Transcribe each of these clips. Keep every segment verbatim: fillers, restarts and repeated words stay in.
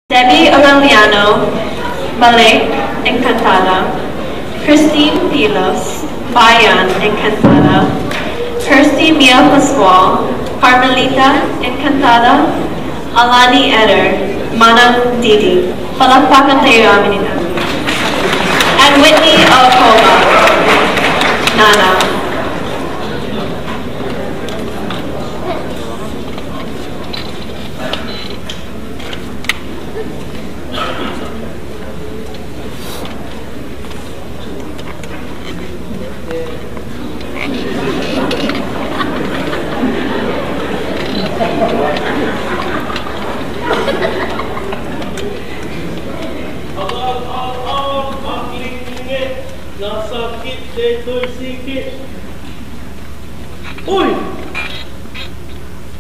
Debbie Aureliano, Balik, Encantada. Christine Pilos, Bayan, Encantada. Kirsty Mia Pascual, Carmelita, Encantada. Alani Eder, Manang Didi. Palakpakan tayo amin ina. And Whitney Alcoba, Nana. Agal-agal, maglingit, nasakit daytoy siki. Uy!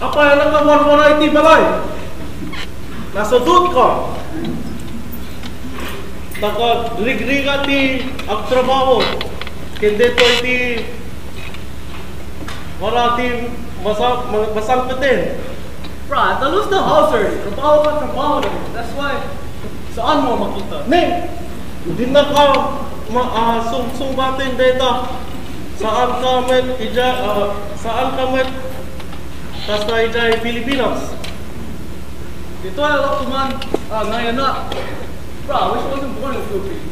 Apay a nakawarwara iti balay? Nasudot ka. Nakarigrigat ti agtrabaho. Ken daytoy ti wala ti masa-, ma-, masangpeten. Brad, talus na hauser. Trabaho ka, trabaho na. That's why, saan mo makita? Ne, di na ka ma-, ah, sung-, sungbaten dayta. Saan ka met ija-, ah, saan ka met kasta ijay Pilipinas? Dito ay ako man, ah, ngayon na. Bro, I wish I wasn't born in the Philippines.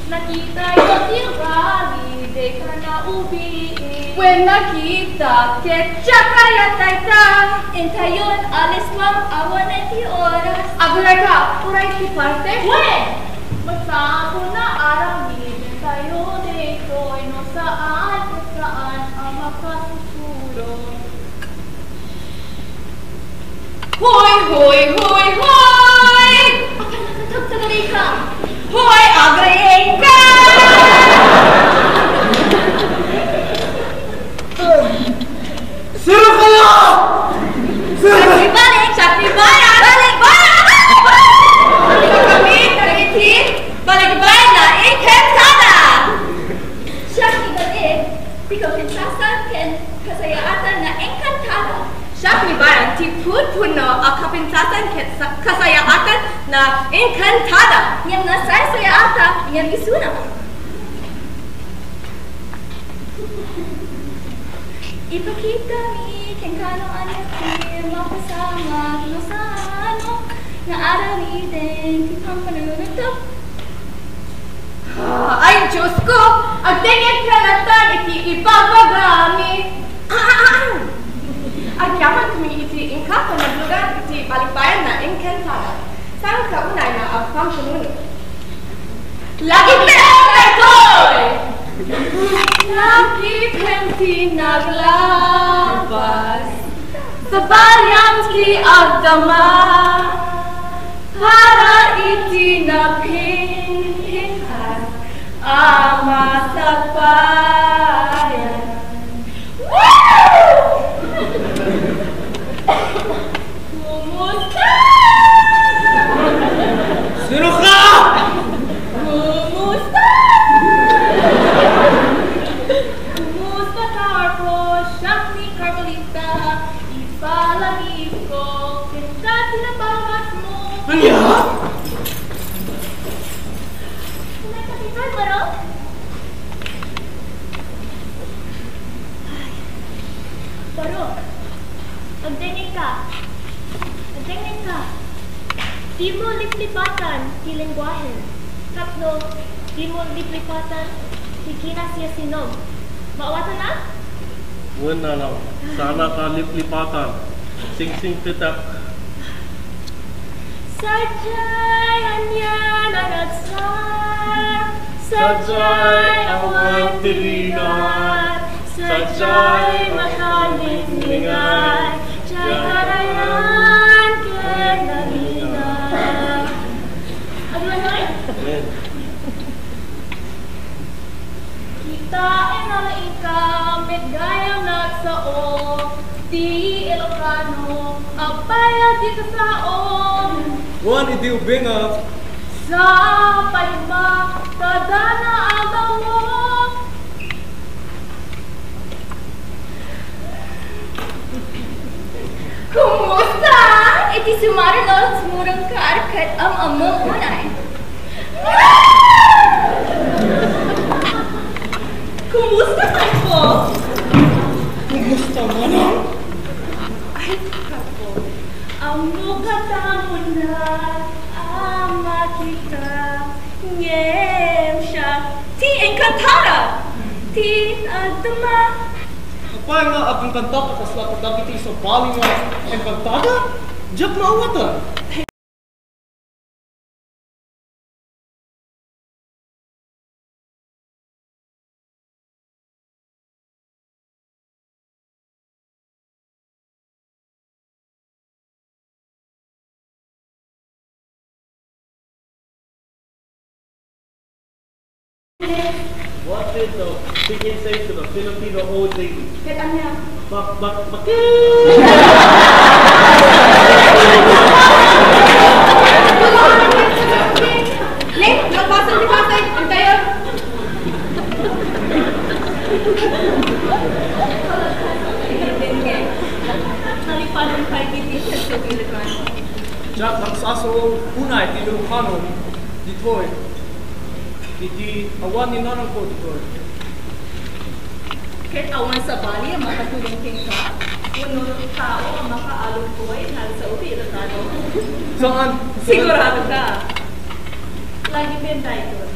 Nakita yo ti rally, dayta naubii. Wen, nakita, ket siak kayat dayta. Intayon, alis lang, awan na ti oras. Agurayka, uray ti parte? Wen! Masapul nga aramiden tayo daytoy, no saan ket saan a makasusuron. Hoy, hoy, hoy, hoy! Apay, nakatagtagari ka? Hoy, agriingka! Sino kayo? Sino kayo? Balik, balik, balik, balik, balik, balik! Kami, kami, Balikbayan na Encantada! Siak ni Balik, ti kapintasan ken kasayaatan na Encantada. Siak ni Bayan ti punpuno a kapintasan ken sa-, kasayaatan na Encantada. Ngem nasaysayaatan ngem isuna. Ipakitami kenka no ania ti mapasamak no sano nga aramiden ti pampanunotak. Ah, ay, Diyos ko! Agdengngeg ka latta iti ibabagami! Ah, ah, ah, ah! Agyaman kami iti inka nga naglugar iti balikbayan na Encantada. Saan ka unay nga agpampanunot? Lagi pay daytoy! Lagi pay ti naglabas, sabali ti agdama, para iti napinpintas a masakbayan. Woo! Kumusta? Sino ka? Kumusta? Kumusta ka, Arpo? Siak ni Carmelita. Ipalagipko kenka ti nabalbasmo. Ania? May kapitan, Maro? Ay, Barok, agdengngeg ka. Agdengngeg ka. Dimo liplipatan ti lengguahem. Tapno dimo liplipatan ti kinasiasinom. Maawatanna? Wen, nanang, saanka liplipatan. Singsingpetak. Sadiay ania a ragsak, sadiay awan ti rigat, sadiay matalinglingan, diay karayan ken nalina. Aduay, aduay. Amen. Kitaen a laingka met gayam nagsao ti Ilocano a bayag ti kasaom. Wen, idi ubingak. Sapay makadana a gawom. Kumusta? Iti sumaruno, sumurong ka, ket am-ammom unay. Kumusta, Carpo? Kumusta, Manang? Ay, Carpo, ammok a tao na a makita, ngem siya ti Encantada, ti agdama. Apay nga agengkantaka kasla kadagiti sabali nga Encantada? Diak maawatan. What did the chicken say to the Filipino old lady? Ket ania? Bak, bak, bak. Ne, nagpasang di pasay, ang tayo. Nalipanon pa iti teacher sa Ilocano. Diak agsasao unay ti Ilocano ditoy. Iti awan ni nanangko ditoy. Ket awan sabali a makatulong kenka, wenno tao a makaalongkoy nga agsao ti Ilocano. Saan? Sigurado ka? Lagi pen daytoy.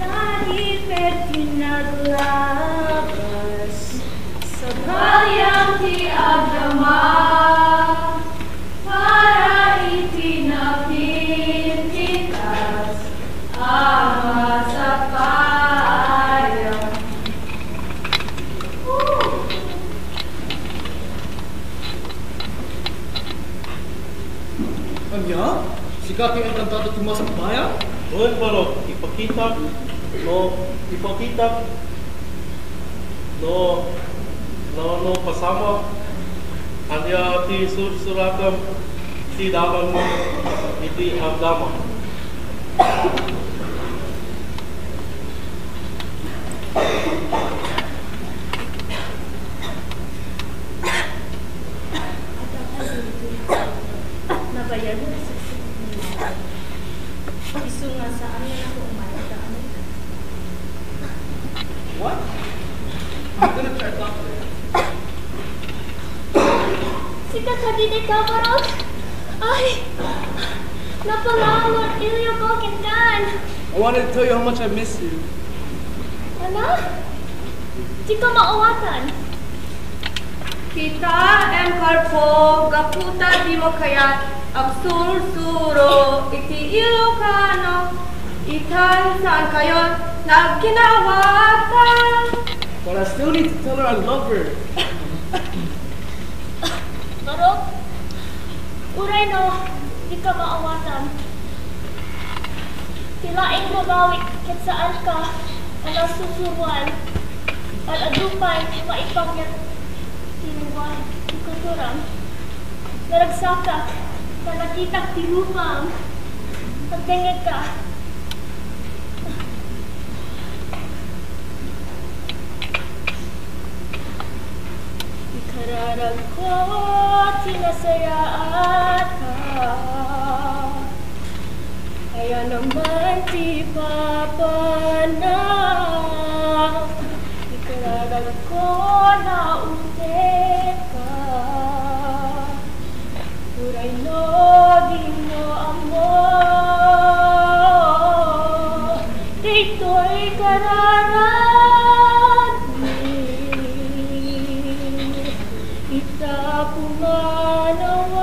Lagi pen ti naglabas, sabaliam ti agdama. Para iti napinpintas a masapayam. Ania? Sika ti Encantada ti masapayam? Wen, barok, ipakitak, no, ipakitak. No, no, no, pasamak. Ania ti sursuratem ti dalanmo iti agdama? Nabayag nga nasiksik ni Mama. Isu nga saan nga nakuman ita Amerika. What? I'm gonna try to talk to her. Sika kadi, Carpo? Ay! Napalangon, ilyo ko, kinkan! I wanted to tell you how much I miss you. Ano? Dika maawatan. Kita, em, Carpo, gapu ta dimo kayat agsursuro iti Ilocano, itan saankayon nga agkinaawatan. But I still need to tell her I love her. Barok, uray no, dika maawatan. Ti laeng babawi ket saanka a nasusuroan. Ad-adu pay maipanggep ti ruar ti kulturam. Naragsakak ta nakitak ti rupam. Agdengngegka. Ikararagko ti nasayaat. Aya naman ti papanak, ikararagko na utek ka. Uray no dimo ammo, daytoy kararagmi. Ita pumanawan,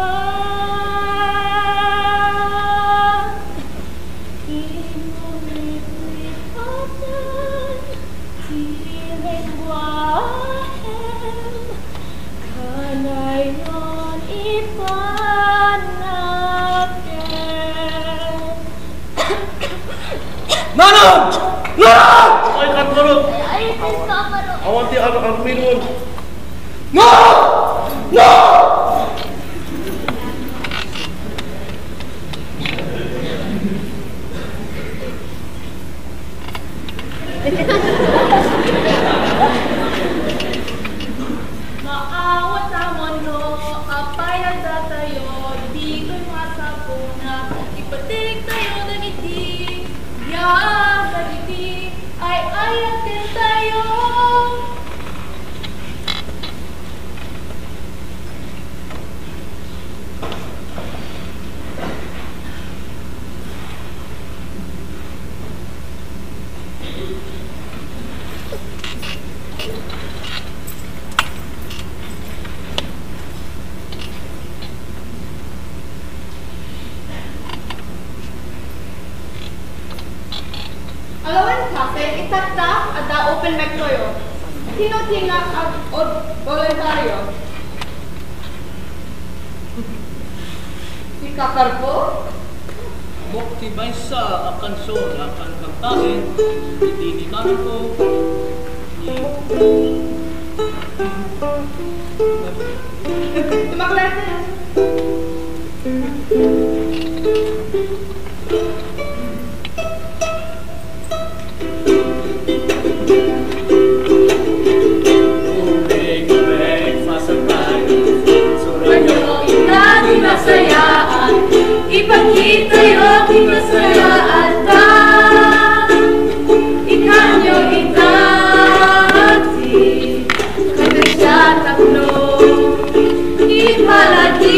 inumipatan ti lengguahem, kanayon ipanakem. Nanang! Nanang! Ay, Katmaro! Ay, Kristo, Amaro! Awan ti ano, ano, minum. No! No! Maawat a mundo, Sakta, adda open mic toyo. Sino ti nga ag-, od-, voluntaryo? Si Kakarbo? Bukti maysa a kanson a kankantaen iti ni Marco, ni Tumaklas na. Kanyo ita ti nasayaan, ipakitayo ti nasayaan ta. Ikanyo ita ti kagayat tapno ipalagipna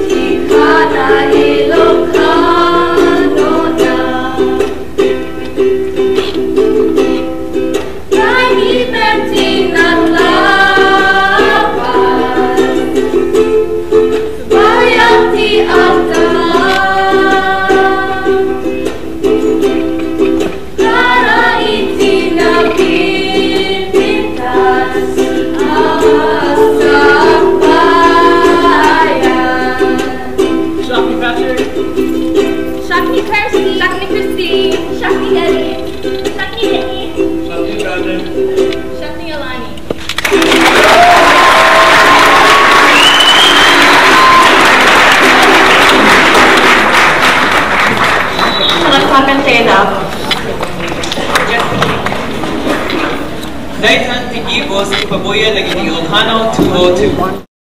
ti kada Ilocano na. Kainiten ti naglawas, bayat ti agdama. Para iti nagpipintas a sampayan. Shock ni Patrick. Shock ni Kirsty. Shock ni Christy. Shock ni Ellie. Shock ni Jenny. Shock ni Brandon. Shock ni Alani. Nagpakantena. Daytan ti gibus ti pabuya dagiti Ilocano two oh two.